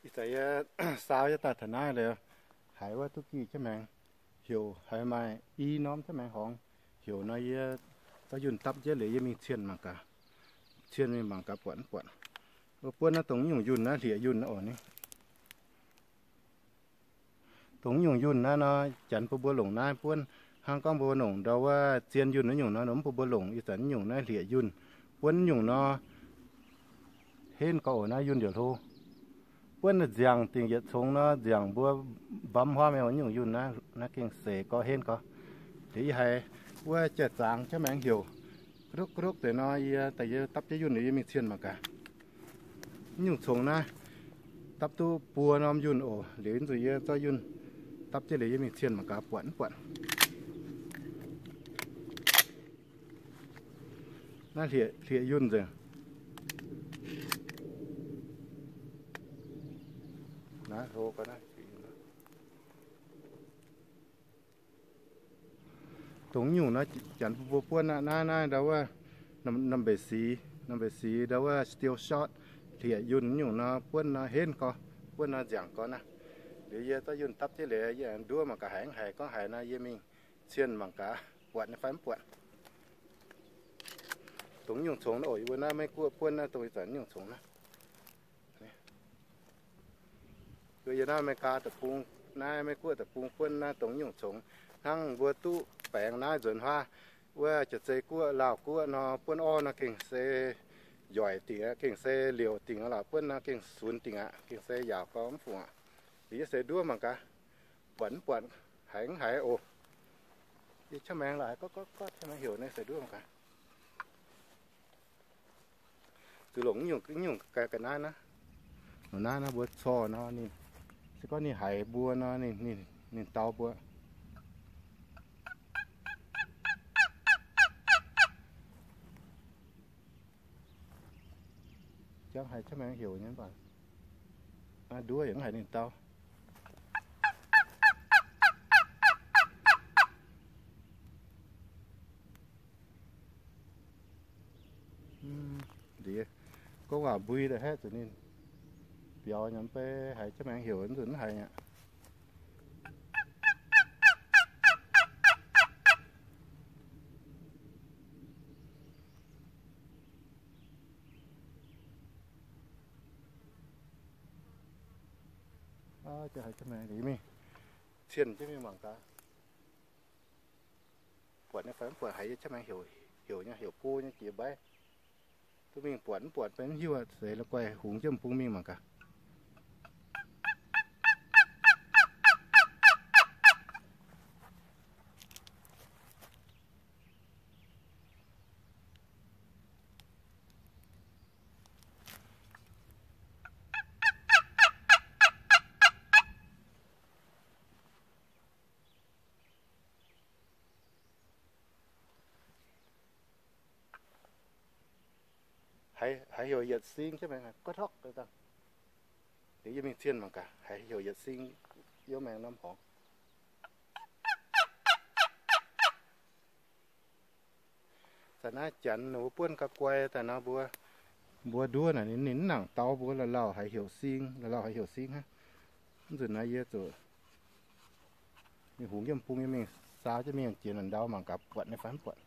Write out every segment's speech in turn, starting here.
Ih zanc yie saau yie daaih taux naaiv liuz, haiz wuov duqv gih jienv maengx heuc, haiz maaih i norm jienv maengx horngz heuc nor, yie zorqv yunh dapv jienv liuz yie mingh cien mangc gaax. Cien mingh mangc gaax buatc mv buatc. Wuov buonv naaiv dongh nyungc yunh naaiv, hlieqv-yunh oc ni. Dongh nyungc yunh naaiv nor, janx bun mbuo longc naaiv buonv. Hnangv gorngv mbuo longc ndau wuov zien yunh naaiv nyungc nor, mv bun mbuo longc. Ih zanc nyungc naaiv hlieqv-yunh. Buonv nyungc nor, henv gau oc, naaiv yunh ndiev hlo. Buonv naaiv nziangc dingc yietc congx nor, nziangc mbuo mbamv huaav mingh nyungc yunh naaiv, naaiv gengh seix gau, henv gau. Liuz yie haiz wuov jai-zaangc jienv maengx heuc, ga'ndokv ga'ndokv deix nor, yie daaih yie dapv jienv yunh liuz yie mingh cien mangc gaax. Nyungc congx naaiv dapv duqv buo norm yunh oc. Liuz nzunc yie zorqv yunh dapv jienv liuz yie mingh cien mangc gaax buatc mv buatc. Naaiv hlieqv, hlieqv-yunh nzengc. Naaiv hlo gau naaiv. Dongh nyungc naaiv janx bun mbuo buonv naaiv, naaiv ndau wuov norm mbeix sic, norm mbeix sic ndau wuov steel shot, hlieqv-yunh nyungc nor buonv nor henv gau, buonv nor nziangc gau naaiv. Liuz yie zorqv yunh dapv jienv liuz yie aengx nduov mangc gaax haiz mv haiz, gorngv haiz nor yie mingh cien mangc gaax buatc nyei fai mv buatc. Dongh nyungc congx naaiv oc, yie mbuo naaiv Meiv Guoqv buonv naaiv dongh ih zanc nyungc congx naaiv. Yie naaiv America deic-bung, naaiv Meiv Guoqv deic-bung buonv naaiv dongh nyungc congx. Hnangv mbuo duqv baengx naaiv nzuonx huaav, wuov Jaav-Zei Guoqv, Laauh Guoqv nor buonv orv nor gengh se yoic dingc aqv, gengh se liouc dingc aqv lorqc, buonv nor gengh sunx dingc aqv, gengh se yaauc gau mv fungc aqv. Liuz yie se nduov mangc gaax, buatc mv buatc, haiz mv haiz oc. Yie qaqv maengx la'haiz gorqv gorqv gorqv qaqv maengx heuc naaiv se nduov mangc gaax. Zuqc longc nyungc, nyungc ga'naaiv naaiv. Longc naaiv naaiv mbuo corc nor ninh, se gorngv ninh haiz mbuo nor ninh, ninh, ninh dau mbuo. Jangv haiz qaqv maengx heuc nyei mv baac nduov yaac mv haiz ninh dau. Ndiev gorngv waac mbui daaih haeqv zuqc ninh biaux nyei, mv bei haiz qaqv maengx heuc nzunc mv haiz aqv. Jiex haiz jienv mingh, cien jienv mingh mangc gaax. Buatc nyei fai mv buatc, haiz yie jienv mingh heuc, heuc nyei, heuc go nyei jiex mbaiv. Duqv mingh buatc mv buatc benx mv hiuv, seix la'guaih hungx jienv bung mingh mangc gaax. Haiz, haiz heuc yietc sing jienv maengx, gorqv-tokv dangh. Liuz yie mingh cien mangc gaax, haiz heuc yietc sing yiem maengx norm horngz. Zanc naaiv janx ninh mbuo buonv ga'guai daaih nor mbuo, mbuo nduov naaic ninh, ninh mv nangc dau mbuo, lauh lauh haiz heuc sing, lauh lauh haiz heuc sing hnangv. Mv nzunc naaiv yie zuqc mingh hungx jienv bung, yie mingh saau jienv mingh jiex naaic ndau mangc gaax buatc nyei fai mv buatc.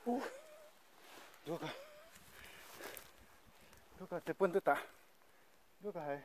Nduov gau, nduov gau, se buonv duqv daaih. Nduov gau haiz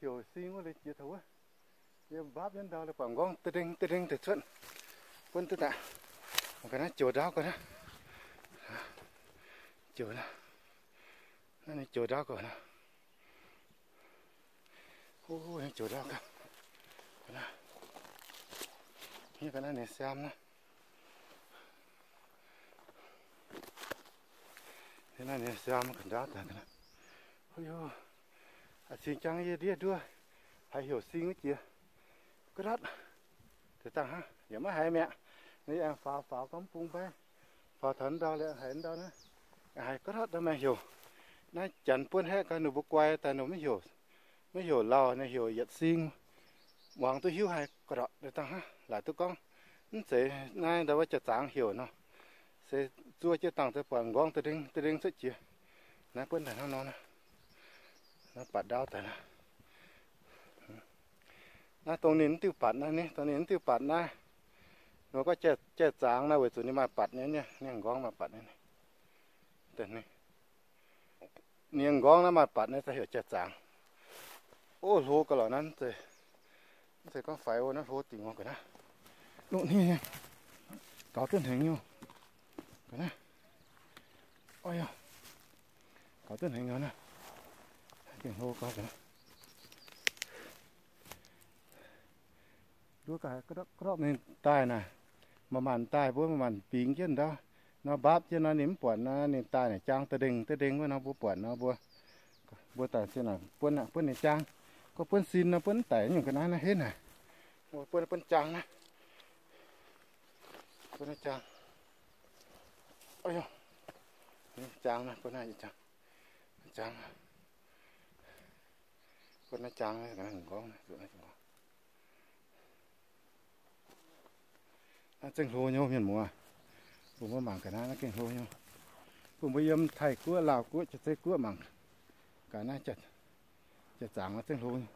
heuc sing wuov leiz jiex taux wuov. Yie mbapv jienv ndau leiz buatc nqorngv da'ndeng da'ndeng deix cuotv. Buonv duqv daaih. Ga'naaiv joux ndaauv ga'naaiv. Joux naaiv. Naaiv ninh joux ndaauv ga'naaiv nor. Joux ndaauv ga'naaiv. Naaiv ga'naaiv ninh siaam naaiv. Naaiv ninh siaam ga'naaiv ndaauv daaih ga'naaiv. Ov, cing jang yie ndiev nduov haiz heuc sing wuov jiex. Ga'ndortv deix dangh hnangv, yaac maiv haiz mi'aqv. Ninh aengx faaux faaux gorngv bung mbaiv, faaux taux ndau liuz haiz ndau naaiv, haiz ga'ndortv ndau maengx heuc. Naaiv janx buonv haeqv gau, ninh mbuo guai daaih ninh maiv heuc, maiv heuc lauh, ninh heuc yietc sing. Muangx duqv hiuv haiz ga'ndortv deix dangh hnangv, laaic duqv gorngv mv zeiz naaiv ndau wuov jaa-zaangc heuc nor. Se zuov jienv dangh daaih buatc nqorngv da'ndeng da'ndeng cuotv jiex. Naaiv buonv daaih hnangv nor naaiv. Naaiv batc ndaauv daaih naaiv. Naaiv dongh ninh mv diuh batc naaiv, dongh ninh mv diuh batc naaiv. Nor gorngv jai-zaangc naaiv weic zuqc ninh maaih batc nyei, ninh nqorngv maaih batc nyei. Ninh nqorngv naaiv maaih batc naaiv daaih heuc jai-zaangc. Ov, hlo ga'lorqc naaiv, mv zeiz gorngv faix, naaiv hlo dingc ga'naaiv. Gaux duqv hnengx nyei. Ga'naaiv, gaux duqv hnengx nyei naaiv. Gengh hlo gau ga'naaiv. Nduov ga'naaiv, ga'ndortv ninh daaih naaic, maaih maanc daaih mbuo maaih maanc bingx jienv ndau. Nor mbapv jienv nor ninh mv buatc nor ninh daaih naaic jaang da'ndengh da'ndengh wuov nor mbuo buatc nor mbuo, mbuo daaih se naaic buonv, buonv ninh jaang. Gorngv buonv sin nor buonv mv daic nyungc ga'naaiv naaiv henv naaic. Buonv, buonv jaang naaiv. Buonv jaang. Jaang naaiv, buonv jaang. Jaang. Buonv naaiv jaang, nqorngv. Naaiv zengv hlo nyei, mienh muoz. Bun mbuo mangc ga'naaiv, naaiv gengh hlo nyei. Bun mbuo yiem Taiv-Guoqv, Laauv-Guoqv, Jaav-Zei-Guoqv mangc ga'naaiv, jaa-zaangc naaiv zengv hlo nyei.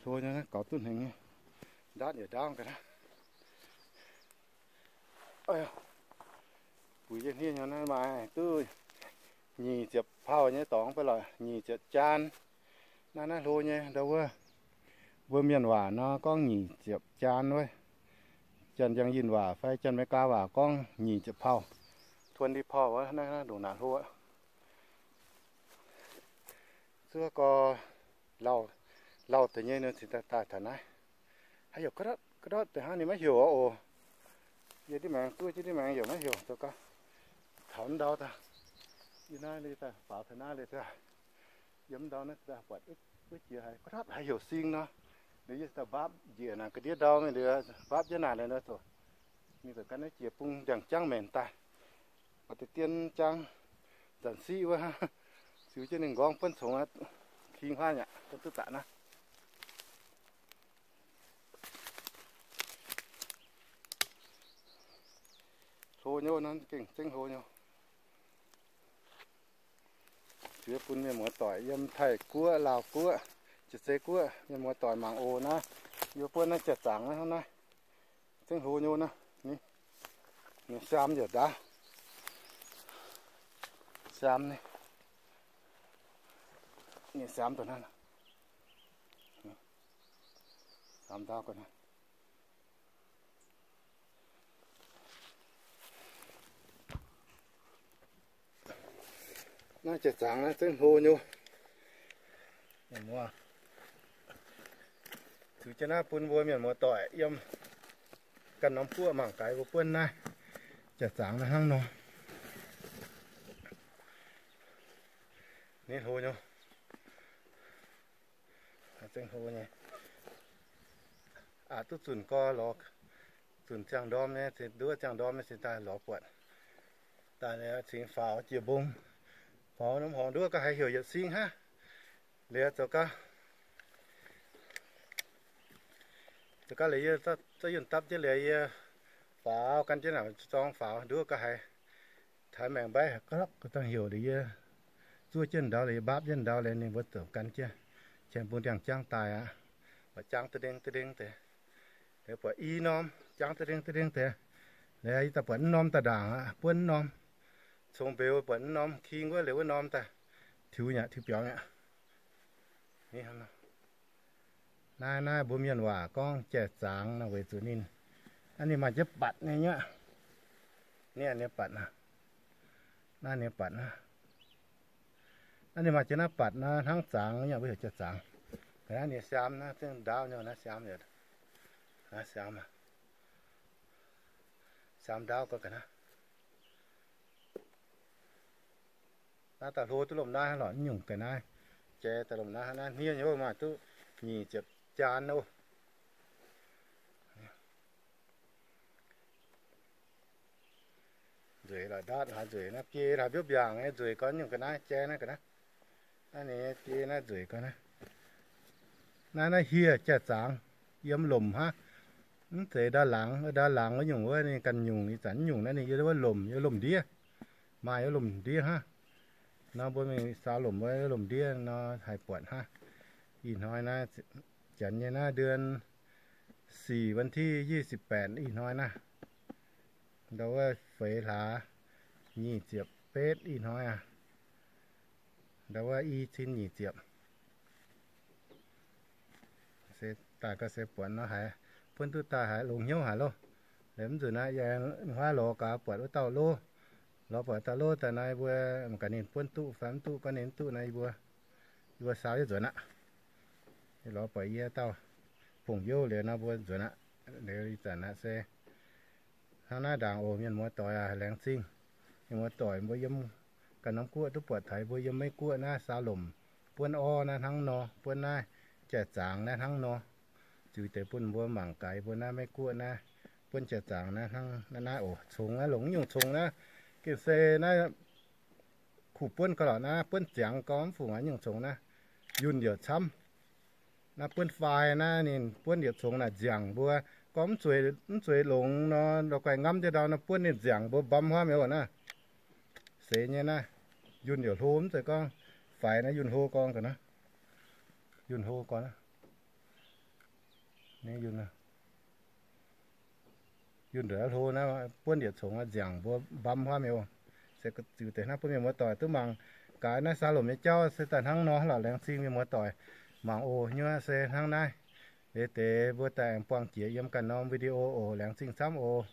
Hlo nyei, gaux duqv hnengx nyei. Ndaatv yietc ndaauv ga'naaiv. Buix jienv hniev nyei naaiv maaih duqv nyic ziepc pauh nyei dorngx fai lorqc, nyic ziepc jaan. Naaiv, naaiv hlo nyei ndau wuov. Mbuo mienh waac nor gorngv nyic ziepc jaan wuov. Janx-Njang-Yinh waac fai Janx-Meigaa waac gorngv nyic ziepc pauh, twenty pauh wuov, naaiv ndongc naaic hlo. Zuov gau, lauh, lauh deix nyei nor cingx daaih taux naaiv. Haaix heuc ga'ndortv, ga'ndortv deix hnangv, ninh maiv heuc oc. Yie ndiev maengx, zuov jienv ndiev maengx yaac maiv heuc, zoux gau taux ndau daaih. Yie naaiv, yie daaih faaux taux naaiv liuz daaih, yiem ndau naaiv daaih buatc wuov jiex haiz ga'ndortv haaix heuc sing nor. Liuz yie daaih mbapv njiec naaic ga'ndiev ndau mingh liuz, mbapv jienv naaic liuz nor zoux, mingh zoux gan naaiv jiex bung ndiangx-jangv maenc daaih. Oix deix dien jaang nzanc siqv wuov, ziux jienv ninh nqorngv buonv congx aqv. King huaav aqv, duqv daqc naaiv. Hlo nyei, naaiv gengh zengv hlo nyei. Zuiz bun mienh muoz-doic yiem Taiv-Guoqv, Laauv-Guoqv, Jaav-Zei-Guoqv mienh muoz-doic mangc oc naaiv. Yie buonv naaiv jaa-zaangc naaiv hnangv naaiv. Zengv hlo nyei naaiv. Ninh siaam yietc ndaauv. Siaam ninh. Ninh siaam dongh naaiv. Siaam ndaauv ga'naaiv. Naaiv jaa-zaangc naaiv zengv hlo nyei. Zuiz jienv naaiv bun mbuo mienh muoz-doic yiem ganh norm guoqv mangc gaax mbuo buonv naaiv jaa-zaangc naaiv hnangv nor. Ninh hlo nyei. Zengv hlo nyei. Aqc duqv zunc gau lorz, zunc ziangh ndorm nyei, nduov ziangh ndorm nyei cingx daaih lorz buatc. Daaih liuz cingx faaux jiex mbong, faaux norm horngz nduov ga'haaix heuc yietc sing hnangv. Liuz zoux gau, zoux gau liuz yie zorqv yunh dapv jienv liuz yie faaux gan jienv naaic zorng faaux nduov ga'haaix. Taaix maengx mbaiv haic ga'lorqv ga'dangh heuc liuz yie zuov jienv ndau liuz yie mbaapv jienv ndau liuz ninh mbuo zoux gan jienv, qiemx bung ndiangx-jangv daaih aqv. Jangx da'ndeng da'ndeng deix. Liuz buatc i norm, jangx da'ndeng da'ndeng deix. Liuz yie daaih buatc mv norm daaih ndaangc aqv, buonv mv norm. Cong mbeux buatc mv norm, king wuov liuz wuov norm daaih. Tiux nyei aqv, tiux biaux nyei aqv. Naaiv, naaiv mbuo mienh waac gorngv jai-zaangx nor, weic zuqc ninh, naaiv ninh maaih jienv batc nyei nyei aqv. Naaiv ninh batc naaiv. Naaiv ninh batc naaiv. Naaiv ninh maaih jienv naaiv batc naaiv hnangv zaangx nyei, mbuo heuc jai-zaangx. Ga'naaiv ninh siaam naaiv, zengv ndaauv nyei naaiv siaam, naaiv siaam, siaam ndaauv gorngv ga'naaiv. Naaiv daaih hlo duqv lomh naaiv lorqc, nyungc ga'naaiv. Jai daaih lomh naaiv, naaiv hniev nyei oc, maaih duqv nyic ziepc jaan oc. Nzueic lorqc, ndaatv haaix nzueic naaiv, biei haaix mbiouv mbiaangc nyei nzueic gorn nyungc ga'naaiv, jai naaiv ga'naaiv. Naaiv ninh biei naaiv nzueic gorn naaiv. Naaiv, naaiv hieh jai-zaangx, yiem lomc hnangv. Mv zeiz ndau laangz, ndau laangz wuov nyungc wuov ninh ganh nyungc, ih zanc nyungc naaiv ninh yiem wuov lomc, yiem lomc ndiev. Maaih yiem lomc ndiev hnangv. Nor mbuo mingh saau lomc wuov lomc ndiev nor haih buatc hnangv. Ih hnoi naaiv, janx nyei naaiv เดือนสี่ วันที่ยี่สิบแปด ih hnoi naaiv. Ndau wuov feix hlaax nyic ziepc betv ih hnoi aqv. Ndau wuov i cin nyic ziepc. Se daaih gauh se buatc nor haiz, buonv duqv daaih haiz longx hnyouv haic loh. Liuz mv nzunc naaiv yie huaav lorz gaax buatc wuov dauh lov. Lorz buatc dauh lov daaih naaiv mbuo mangc gaax ninh buonv duqv fai mv duqv, gorngv ninh mv duqv naaiv yie mbuo, yie mbuo saau yietv nzuonx aqv. Lorz buatc yie dauh pongx youh liuz nor mbuo nzuonx aqv. Liuz ih zanc aqv se hnangv naaiv ndaangc oc, mienh muoz doic aac, laengz zingh. Mienh muoz doic mbuo yiem ganh norm guoqv duqv buatc taux mbuo yiem Meiv Guoqv naaiv saau lomc buonv orv naaiv hnangv nor, buonv naaiv jai-zaangx naaiv hnangv nor. Ziux deix bun mbuo mangc gaax mbuo naaiv Meiv Guoqv naaiv buonv jai-zaangx naaiv hnangv naaiv oc. Congx naaiv longc nyungc congx naaiv, gengh se naaiv kuh buonv gauh lorqc naaiv, buonv ziangx gorngv mv fungc aqv nyungc congx naaiv. Yunh yaac camv. Naaiv buonv fai naaiv ninh buonv yietc congx naaic nziangc mbuo. Gorngv mv zueiz longx nor, la'guaih ngamv jienv ndau nor buonv ninh nziangc mbuo mbamv huaav mi'aqv naaiv. Seix nyei naaiv, yunh yaac hlo mv zeiz gorngv faix naaiv, yunh hlo gorngv ga'naaiv. Yunh hlo gorngv, yunh, yunh nduqc hlo naaiv buonv yietc congx nziangc mbuo mbamv huaav mi'aqv. Se ziux deix hnangv bun mienh muoz doic duqv mangc gaax naaiv saau lomc nyei jauv se daaih hnangv nor lorqc. Laengz zingh mienh muoz doic mangc oc. Nyuoqv se hnangv naaiv. Liuz deix mbuo daaih aengx buangh jiex yiem ganh norm video oc. Laengz zingh camv oc.